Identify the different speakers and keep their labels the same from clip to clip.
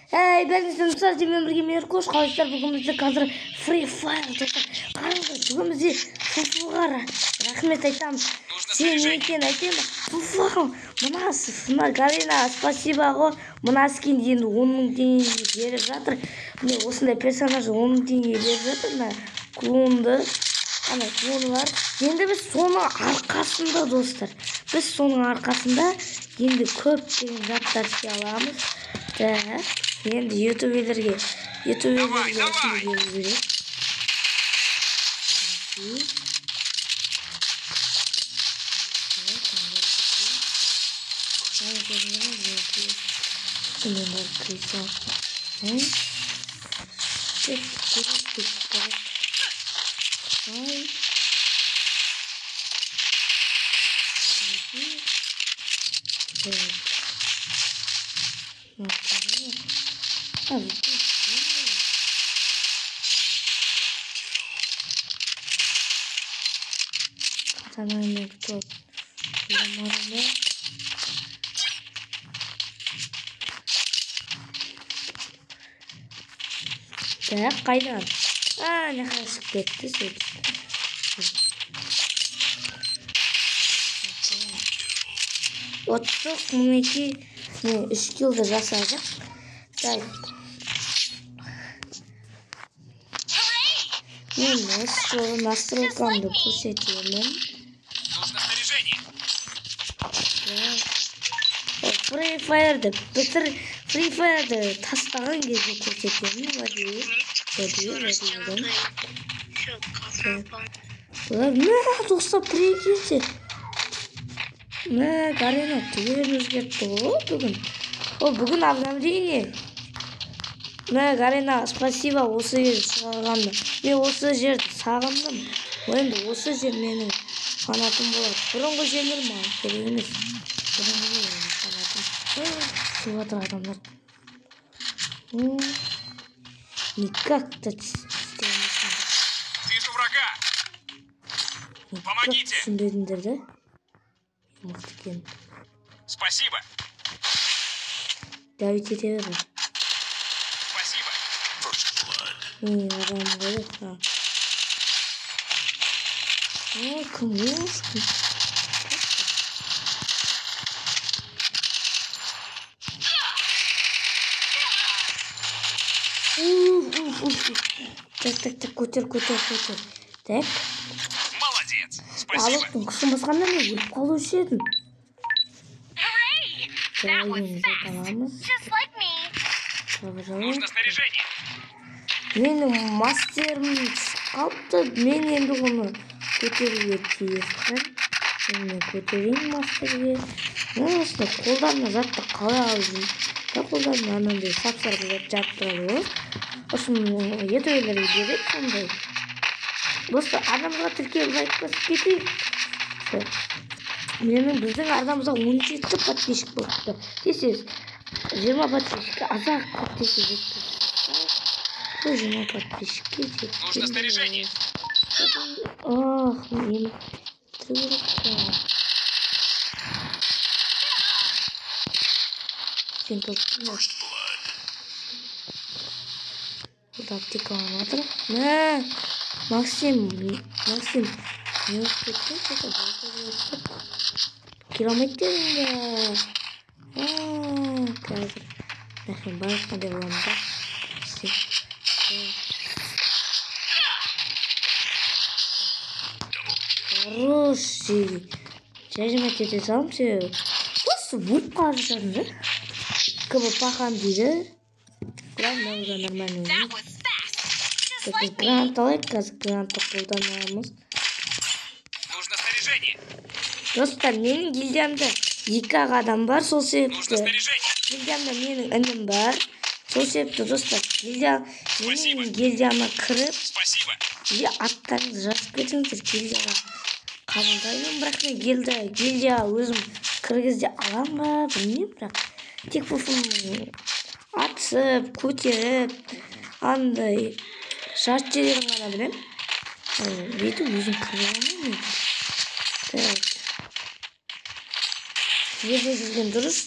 Speaker 1: Эй, бәріңізге достар, сіздермен бірге мен Еркош. Қалайсыздар? Бүгін бізде қазір Free Fire, достар. Қараңыздар, бүгін бізде Фуфуға рахмет айтамыз. Сен не екенін айтайын ба? Фуфуға, мына Галина, спасибо ғой. Мына скин енді 10 000 теңгеге беріп жатыр. Міне осындай персонаж 10 000 теңгеге беріп жатыр. Мына клонды, ана клоны бар. Енді біз соның арқасында, достар, біз соның арқасында енді көптеген заттар істей аламыз. Так, енді ютуберлерге осындай беру керек. Так, қайдан? Не шығып кетті сөйтіп. Оттық, мінекей, міне 3 килді жасадық. Так. Мен осы жолы настройкамды көрсетемін. Free Fire'ды бітір, Free Fire'ды тастаған кезде көрсетемін. Уәде. Мә, достар, прикиньте. Мә, Гарина түгел өзгертті ғой бүгін. О, бүгін обновление. Мә, Гарина, спасибо осы жерді шығарғанына. Мен осы жерді сағындым. Енді осы жер менің фанатым болады. Бұрынғы жерлер маған керек емес. Бұрынғы жер менің фанатым. Түсіп жатыр адамдар. Никак-то істей алмайсың.
Speaker 2: Вижу врага. Помогите.
Speaker 1: Түсінбедіңдер да? Мықты екен.
Speaker 2: Спасибо.
Speaker 1: Давить ете бер.
Speaker 2: Спасибо.
Speaker 1: Менің адамым ғой. Кім ол? Так, так, так, көтер, көтер, көтер. Так.
Speaker 2: Молодец. Спасибо.
Speaker 1: Алықтың күшін басқанда мен өліп қалушы едім.
Speaker 2: Нужно снаряжение.
Speaker 1: Менің мастерім түсіп қалыпты. Мен енді оны көтеруге тиіспін. Мен көтерейін мастерге. Мен осындай қолдарына затты қалай алып жүрмін? Қолдарына анандай сап-сары зат жабып тұрады ғой. Осыны ютуберлерге береді сондай. Достар, арнамызға тіркеліп лайк басып кетейік. Біздің арнамызға 17 подписчик болыпты. Тез-тез 20 подписчикке аз-ақ көп тез-тез жеткізіп. 20 подписчикке жеткізіп.
Speaker 2: Нужно снаряжение.
Speaker 1: Ах, мені бітіру керек қой. Сен топтың ба? Burada аптека алып жатыр. Мә, Максим, Максим, не болып кеттің? Келе алмайды дедің бе? Қазір нахрен барлық қандай боламын да. Хорош, жай-жай ете салдым, себебі просто өліп қалып жатырмын да. КБ пахан дейді. Главное, уже нормально. Так, гранат алайық, қазір гранатты қолданамыз.
Speaker 2: Нужно снаряжение.
Speaker 1: Достар, менің гильдиямда 2-ақ адам бар, сол себепті гильдиямда менің інім бар. Сол себепті, достар, менің гильдияма кіріп, аттарыңызды жазып кетіңіздер, гильдияға қабылдаймын. Бірақ мен гильдияға өзім кіргізе аламын ба, білмеймін, бірақ тек фуфым атысып, көтеріп, андай шарт жерлерін ғана білемін. Бүйтіп өзім кіре алмаймын. Так. Жерде жүрген дұрыс.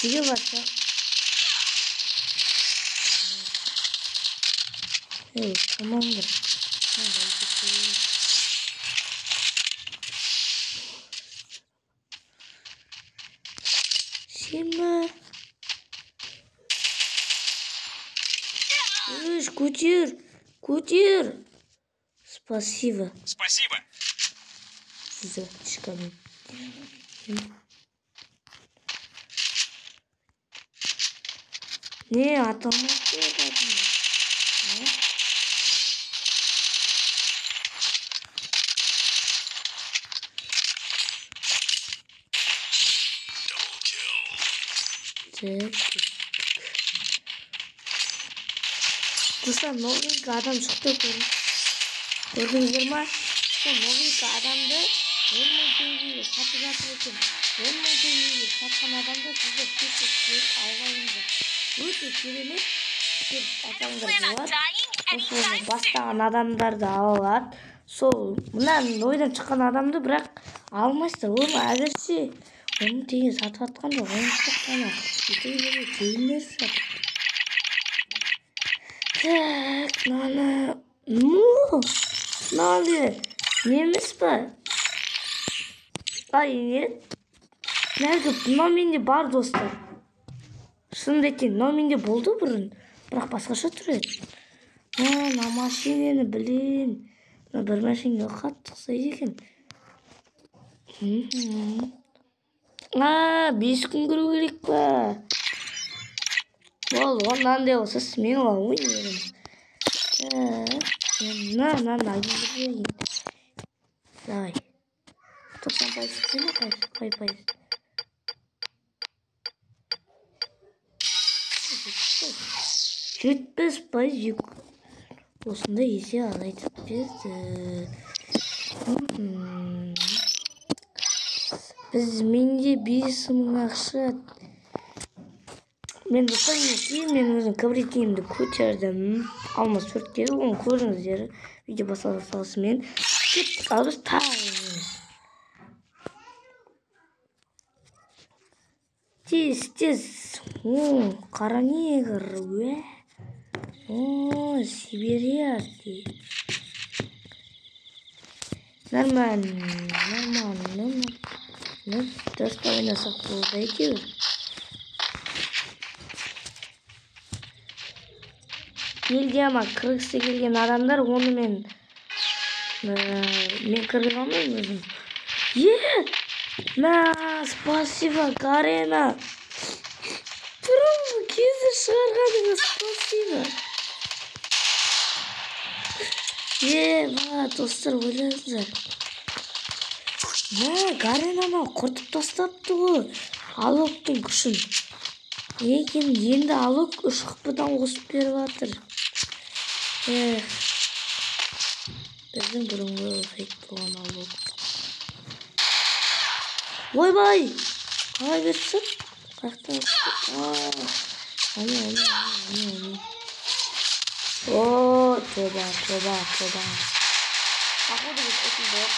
Speaker 1: Жерге барсақ. Ей, тамамdır. Сема. Үш, көтер, көтер. Спасибо.
Speaker 2: Спасибо.
Speaker 1: За шкаф. Не, аталмайды. Так. Достар, новенький адам шықты, көрдіңіздер ма? Сол новенький адамды 10 мың теңгеге сатып жатыр екен. 10 мың теңгеге сатқан адамды сіздер тез келіп алып. Өте керемет, келіп алсаңыздар болады. Осыны бастаған адамдарды ала алады. Сол мына ойдан шыққан адамды бірақ алмайсыздар. Оны әзірше 10 мың теңге сатып жатқан жоқ, ойыншық қана. Теңгеге тегін беріп жатыр. Так, мынаны, ну, мынаны не емес па? Ай, не? Нәгі, мынау менде бар, достар. Шынымды айтайын, мынау менде болды бұрын, бірақ басқаша тұр еді. Мына машинені білем. Мына бір машинаға қатты ұқсайды екен. 5 күн кіру керек па? Болды, мынандай болса смело ойнай береміз. Мына жіберейін. Давай. 90% түсе ме? Қай пайыз? 70% осындай есе азайтып берді. Біз менде 5000 ақша. Мен достар, мен өзім кабриетімді көтердім. Алмас төртке, оны көрдіңіздер. Видео бастала салысымен. Кеттік, ал біз тағы ойнаймыз. Тез, тез. О, қара негр, уә. О, сибиряки. Нормально, нормально. Ну, достар ойнасақ болды әйтеуір. Елге ама кіргісі келген адамдар оны мен кіргізе алмаймын өзім. Мә, спасибо, Гарена. Бұрынғы кезі шығарғаныңа спасибо. Ба, достар, ойлаңыздар. Мә, Гаренаны құртып тастапты ғой. Алоктың күшін. Екен енді Алок 3 қпыдан қосып беріп жатыр. Эх, біздің бұрынғы фейк болған Алок. Ойбай! Қалай беріп тастады? Қаяқтан? Ане, ане, ане, ане. О, тоба, тоба, тоба. Походу біз ұтылдық.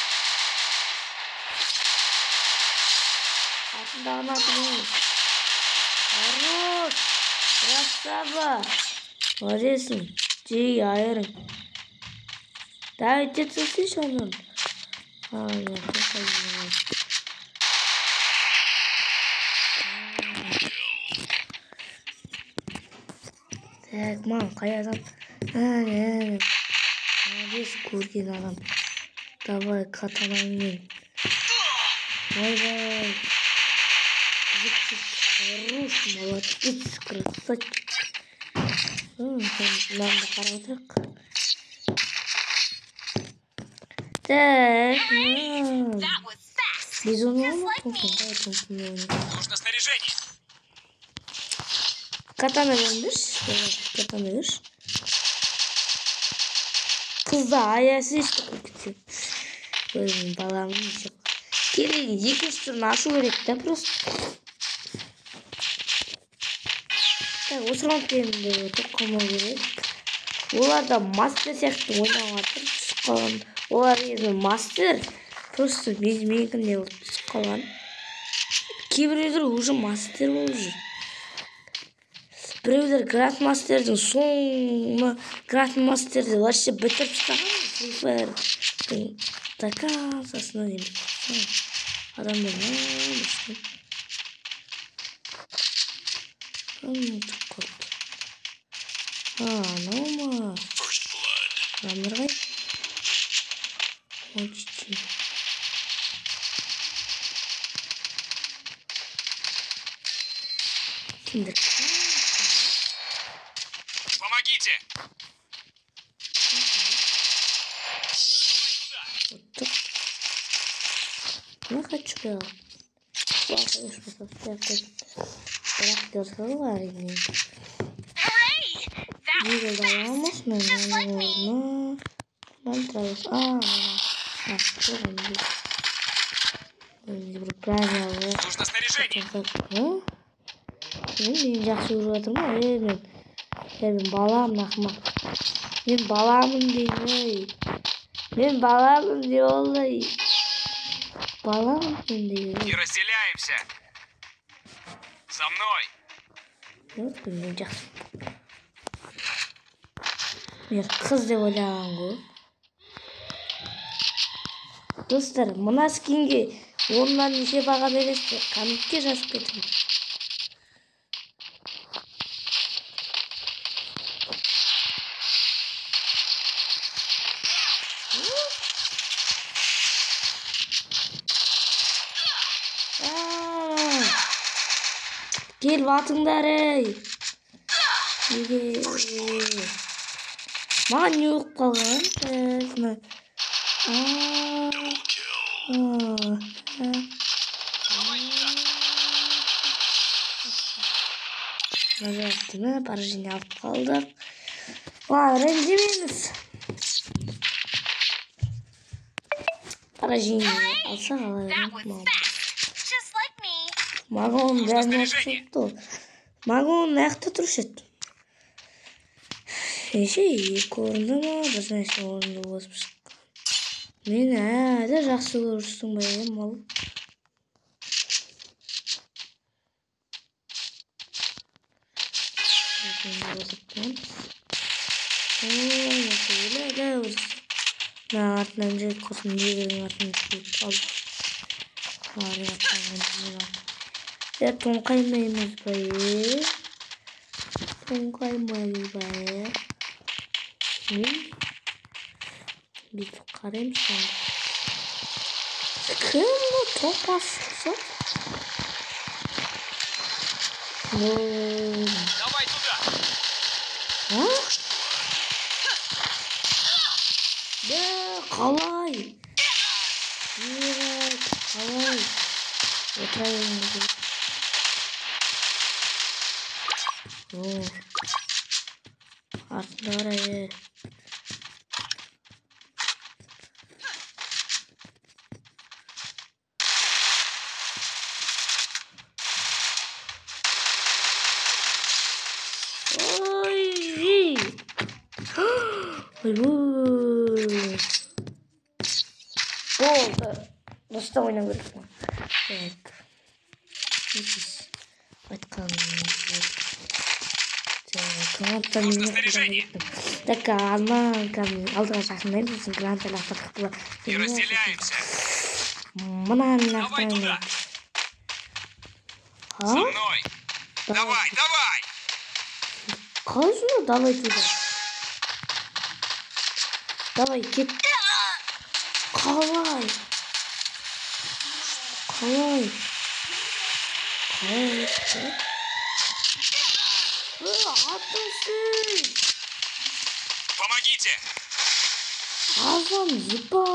Speaker 1: Артындағыны атып. Хорош! Красава! Молодецсің. Жей, айырың. Давай, тез анан. Так, маған қай адам? Әне, молодец, көрген адам. Давай, катанаңмен. Ойбай. Хорош, молодец, красавчик. Мынаны қарап отырайық. Так, Бизон.
Speaker 2: Нужно снаряжение.
Speaker 1: Катана беріңдерші. Катана берші. Қызда аясы ешті. Өзімнің баламның жоқ. Керек екінші түрін ашу керек та просто. Так, осы раундты өтіп қалмау керек. Олар да мастер сияқты ойнап жатыр, түсіп қалған. Олар енді мастер, просто менікіндей болып түсіп қалған. Кейбіреулер уже мастер болып жүр. Біреулер Грандмастердің соңына Грандмастерді вообще бітіріп тастаған. Free Fire'дің до концасына дейін бітіріп тастаған. Адамдар ұмытып қалды. Анау ма? Адамдар қайда? Очень. Кімдер?
Speaker 2: Помогите!
Speaker 1: Вот так. Я хочу я.
Speaker 2: Нужно снаряжение.
Speaker 1: Мен жақсы көріп жатырмын ғой. Мен мен баламын, ақымақ. Мен баламын деймін, ей. Мен баламын деп олай. Баламын мен деген.
Speaker 2: Не разделяемся. За мной.
Speaker 1: Жоқ, мен жақсы. Мен қыз деп ойлаған ғой. Достар, мына скинге 10-нан неше баға бересіздер? Комментке жазып кетіңіз. Келіп атыңдар, ей. Неге? Маған не болып қалған? Мына поражение алып қалдық. Ренжімейміз. Поражение алсақ алайық. Маған бәрін ұқсатты. Маған нақты тұрушы еді. Неше екі орынды ма, бір нәрсе орынды озып шыққан. Мен әлі жақсы көріпсің бе, мал. Мына артынан жүріп құрсын, егердің артынан жүріп қалды. Тоңқаймаймыз ба, е? Тоңқаймаймыз ба, е? Мен бүйтіп қараймын сонда. Кім бұл топасы?
Speaker 2: Давай туда.
Speaker 1: А? Да, қалай? Қалай? Отыра беріңіз. Артында қарай. Ой! Ойбой! Болды. Дұрыстап ойнау керек. Так. Айтқан.
Speaker 2: Нужно снаряжение.
Speaker 1: Так, ана алдыға жақындаймыз, сосын граната лақтырып.
Speaker 2: Не разделяемся.
Speaker 1: Мынаны
Speaker 2: Давай туда.
Speaker 1: лақтырамын. А?
Speaker 2: За мной. Давай, давай.
Speaker 1: Қалай сонда давай туда? Давай, кет. Қалай? Қалай? Қалай? Атасы!
Speaker 2: Помогите!
Speaker 1: Азам, еба!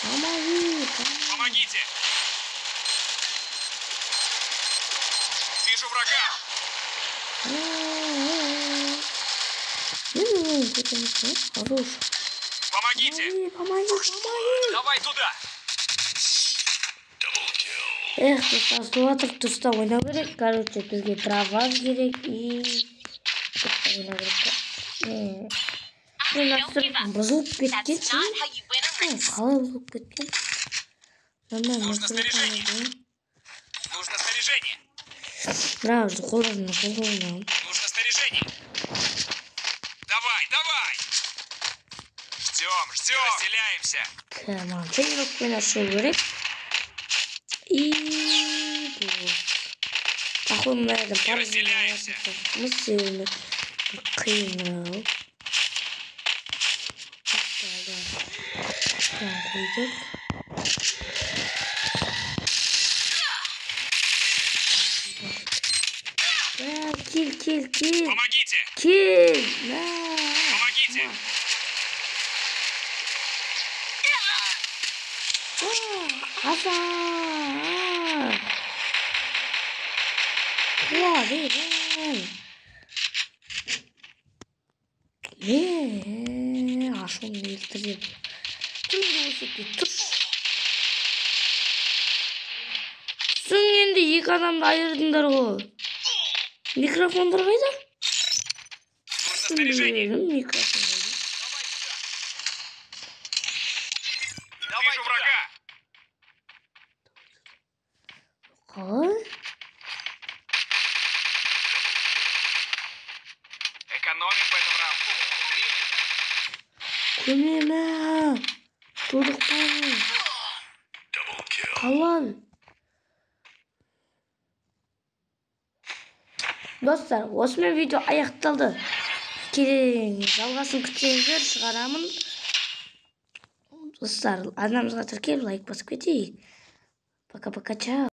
Speaker 1: Помоги!
Speaker 2: Помогите! Вижу врага!
Speaker 1: Хорош.
Speaker 2: Помогите!
Speaker 1: Помоги, помоги!
Speaker 2: Давай туда!
Speaker 1: Эх, достар, дұрыстап ойнау керек. Короче, бізге дрова керек и дұрыстап ойнау керек. Мен настройкам бұзылып кеткен. Қалай бұзылып кеткен?
Speaker 2: Нужно снаряжение. Нужно
Speaker 1: Бірақ уже қолдарына қол қоймаған.
Speaker 2: Нужно снаряжение. Давай, давай! Ждем, ждем! Разделяемся!
Speaker 1: Маған тренировкамен ашу керек. И походу мына жерден
Speaker 2: Не разделяемся.
Speaker 1: Себебі қиынырақ. Қойдық. Кел, кел, кел.
Speaker 2: Помогите!
Speaker 1: Кел!
Speaker 2: Помогите!
Speaker 1: Аса! Қуа, деген! Не, ашуымды келтіреді. Түнгі өсекке тұршы. Түсің енді екі адамды айырдыңдар ғой. Микрофондар қайда?
Speaker 2: Нужно снаряжение.
Speaker 1: Микрофон қайда?
Speaker 2: Вижу врага.
Speaker 1: Қалай?
Speaker 2: Экономим в этом раунде. Принято.
Speaker 1: Көмемә. Тудықпаймын. Қалай? Достар, осымен видео аяқталды. Келен жалғасын күтсеңіздер шығарамын. Достар, арнамызға тіркеліп, лайк басып кетейік. Пока-пока, чао.